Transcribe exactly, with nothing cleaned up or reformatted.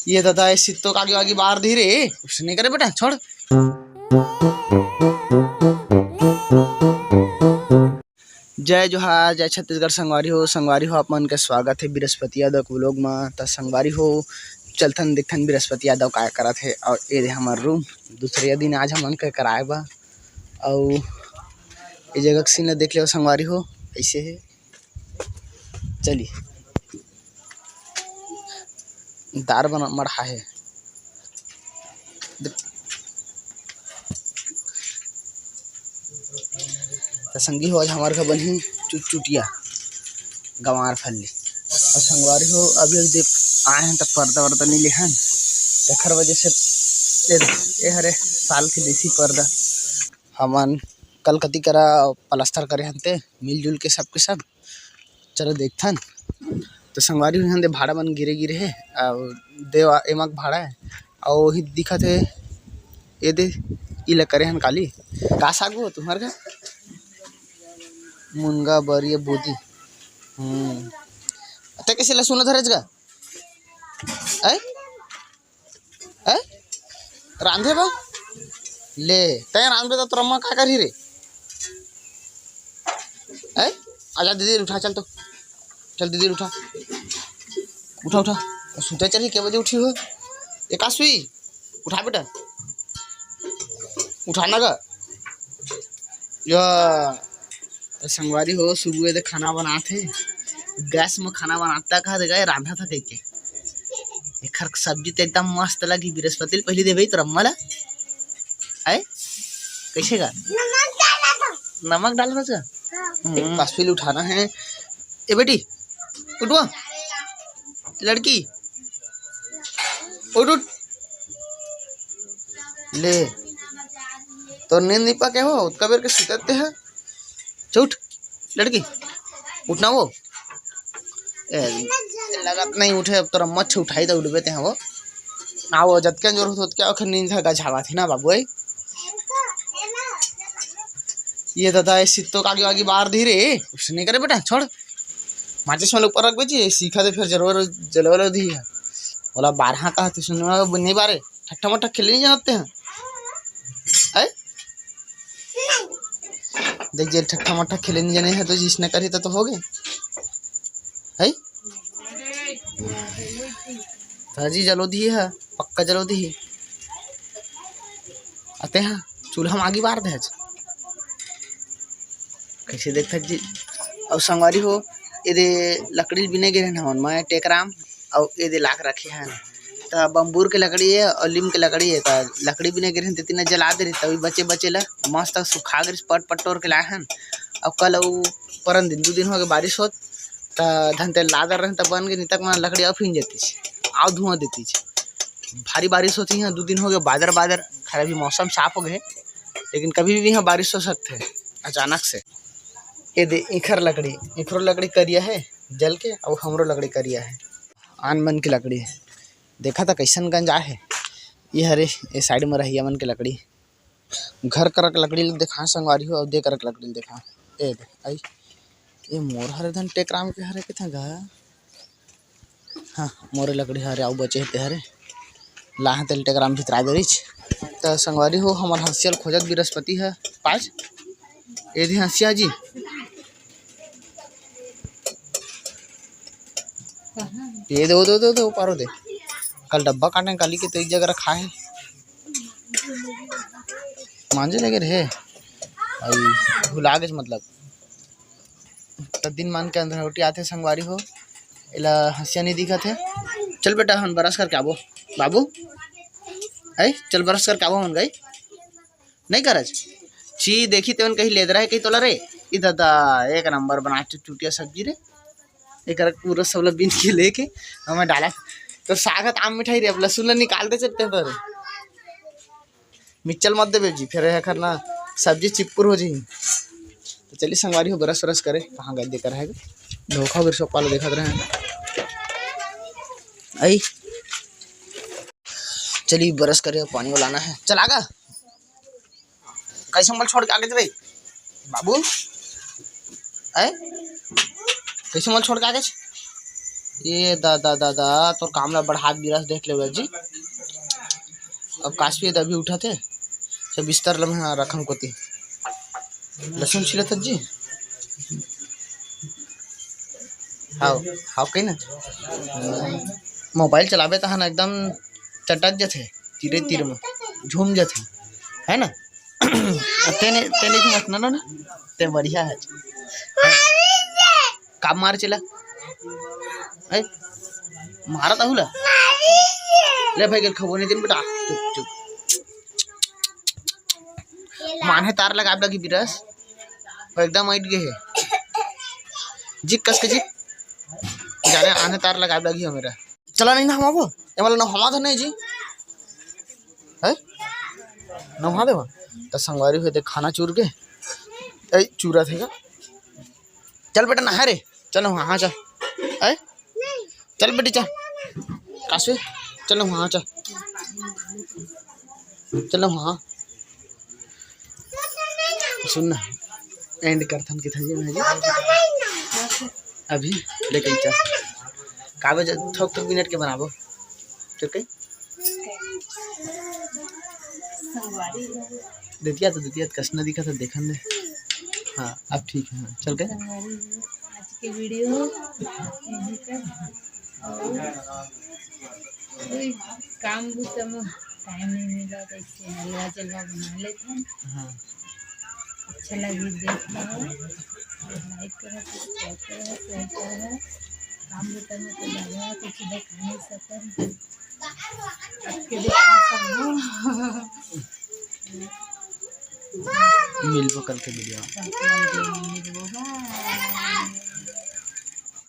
ये दादा, ये सित्तो कागी वागी बार दी रे। कुछ नहीं करे बेटा, छोड़। जय जोहार, जय छत्तीसगढ़ संगवारी हो। संगवारी हो, आप मन के स्वागत है बृहस्पति यादव के vlog में। त संगवारी हो, चलथन देखथन बृहस्पति यादव काय करत है। और ये दे हमर room, दूसरे दिन आज हमन के कराए बा। और ये जगह के scene ला देख ले संगवारी हो, ऐसे है। चली, दार बना मढ़ा है। त संगी हो, आज हमार घर बनही चुटचुटिया, गंवार फल्ली। और संगवारी हो, अभी अभी देख आए हैं त पर्दा वर्दा नहीं लेहन, एखर वजह से ए, ए हरे साल के देसी पर्दा। हमन कलकत्ती करा प्लास्टर करे हन ते मिलजुल के सबके सब। चलो देखथन। तो संगवारी हो, इहाँ दे भाड़ा मन गिरे गिरे हे, अउ देवा एमा के भाड़ा हे, अउ ओही दिखत हे, ये दे, इला करे हन काली। का साग हो तुम्हर का? मुनगा, बरिया, बोदी। हम्म। ते कैसे लहसुन धरेच गा? ऐ? ऐ? रांधे बा? ले, तैं रांधबे त तोर अम्मा का करही रे? ऐ? आजा दीदी, उठा, चल तो। चल दीदी, उठा। उठा, उठा। सुते चली, के बजे उठी हो? एका सुई? उठा बेटा। उठा ना गा। या। त संगवारी हो, सुबह दे खाना बनात हे, गैस में खाना बनाता कहा दे गए, रांधा था कह के। एखर सब्जी तो एकदम मस्त लगी। बृहस्पति ल पहली देबे तो रम्मा ला। है? कैसे का? नमक डाला था। नमक डाला था का? हाँ। हम्म, पासुल उठाना है। ए बेटी, उठवा। लड़की, उठ, उठ। ले, तो नींद नहीं पाके हो, उतका बेर के सुतते हैं। चल उठ, लड़की, उठना वो। ए, लगत नहीं उठे, अब तोर अम्मा उठाही त उठबे ते हो। आओ, जतके जोर होत, ओतके ओखर नींद ह गझावत हे ना बाबू, ए? ये दादा, ये सित्तो कागी वागी बार दी रे। कुछ नहीं करे बेटा, छोड़। माचिस वाले ऊपर रख बेची, सीखा दे, फिर जलवा लो, जलवा लो दी है। बोला, बारह का तो सुनवा नहीं बारे, ठट्ठा मट्ठा खेले नहीं जानते हैं। ऐ? देख, जे ठट्ठा मट्ठा खेले नहीं जाने है, तो जिसने करी तो, तो हो गए। है? सर जी, जलो दी है, पक्का जलो दी। अते हाँ, चूल्हा में आगी बार दे। कैसे देखत जी? और संगवारी हो, एदे लकड़ी बिने गिरे हन हमन, मैं टेकराम, अउ एदे लाख रखे हन। त बम्बूर के लकड़ी हे अउ लीम के लकड़ी हे, त लकड़ी बिने गिरे हन, तेती न जला दे रही, तभी बचे बचे ला मस्त सुखा गिरिस, पट पट टोर के लाए हन। अउ कल अउ परन दिन, दू दिन हो गए बारिश होत, त धन ते लादर रहन, त बन के नितक मन लकड़ी अउ फिन जतीस, अउ धुआं देतीस। भारी बारिश होती है, दू दिन हो गए बादर बादर, खैर अभी मौसम साफ हो गए, लेकिन कभी भी यहाँ बारिश हो सकते है अचानक से। ये दे, इखर लकड़ी, इखरो लकड़ी करिया है जल के, अउ हमरो लकड़ी करिया है। आन मन की लकड़ी है। देखा था कैसन गंजा है। ये हरे, ये side में रहिया मन के लकड़ी। घर करक लकड़ी ल देखा संगवारी हो, अउ दे करक लकड़ी ल देखा। ए दे, आई। ये मोर हरे धन टेकराम के हरे के था गा। हाँ, मोरे लकड़ी हरे, अउ बचे हे ते हरे। लाह तेल टेकराम भितरा दे रहीच। त संगवारी हो, हमर हंसिया ल खोजत बृहस्पति है। पाँच। ए दे हंसिया जी। ये दे, वो दे, वो दे, वो दे, वो पारो दे। कल डब्बा काटे काली के तो एक जगह रखा है। मांजे लगे रहे। आई, भुला गेच मतलब। त दिन मान के अंधरौटी आथे संगवारी हो। एला हंसिया नहीं दिखत है। चल बेटा, हम brush करके आबो। बाबू, आई, चल brush करके आबो हमन गई। नहीं करज। छी, देखी तेवन कहीं लेदरा है कहीं तोला रे। ई दादा, एक नंबर बना चुटिया सब्जी रे। एकर पूरा सब ला बीन के लेके हमें डाला। तो साग त आम मिठाई रे, अब लहसुन ला निकाल दे चलते हैं तो रे। मिच्चल मत देबे जी, फिर एखर ना सब्जी चिप्पुर हो जाही। तो चलिए संगवारी हो, brush व्रश करे, कहाँ गए देकर है धोखा बिरसो पालो देखत रहे। आई, चलिए brush करे, पानी वाला आना है। चल आगा। कैसे मोला छोड़ के आगे रे बाबू? हैं? कैसे मोला छोड़ के आगे? ए दादा, दादा, तोर काम ला बढ़ात बिरास देख ले जी। अब काशवी अभी उठत हे, सब बिस्तर ल मैं रखन कोती। लहसुन छिलत हस जी। हाव, हाव कही ना। मोबाइल चलाबे तहन एकदम चटक जथे, तीरे तीर में झूम जथे, है ना? तेने, तेने झूमत ना, ना, ना? ते बढ़िया है। का मार चला? ए, मारा ताहू ला। ले भाई, गेल खबो नहीं दिन बेटा। चुप, चुप। माने तार लगा लगी बिरस। वो एकदम अइट गए है। जिक कस के जिक। जाने आने तार लगा लगी हो मेरा। चला नहीं ना हम आबो। ये वाला ना हमा था नहीं जी। है? नहा देवा। त संगवारी हुए दे खाना चूर के। ए, चूरा थे का? चल बेटा नहा रे। चल नहा, हाँ चल। ए? चल बेटी चल। काशवी, चल नहा, हाँ चल। चल नहा। सुन ना, एंड करथन के थंजे में जी। अभी लेके चल। काबे ज-, थोक थोक मिनट के बनाबो। ठीक है? संगवारी हो। दतिया तो दतिया तो कस ना दिखा था, देखन दे। हाँ, अब ठीक है, हाँ, चल के। संगवारी हो, आज के वीडियो यहीं तक। और कोई काम भी तो टाइम नहीं मिला, तो इससे हलवा जलवा बना लेते हैं। हाँ। अच्छा लगी देख लो, लाइक करो, सब्सक्राइब करो, शेयर करो। काम भी करने को लगा, कुछ दिखा नहीं सकते। आपके दिखा सकूँ। मिलबो कल के वीडियो। कल के वीडियो में मिलबो, बाय।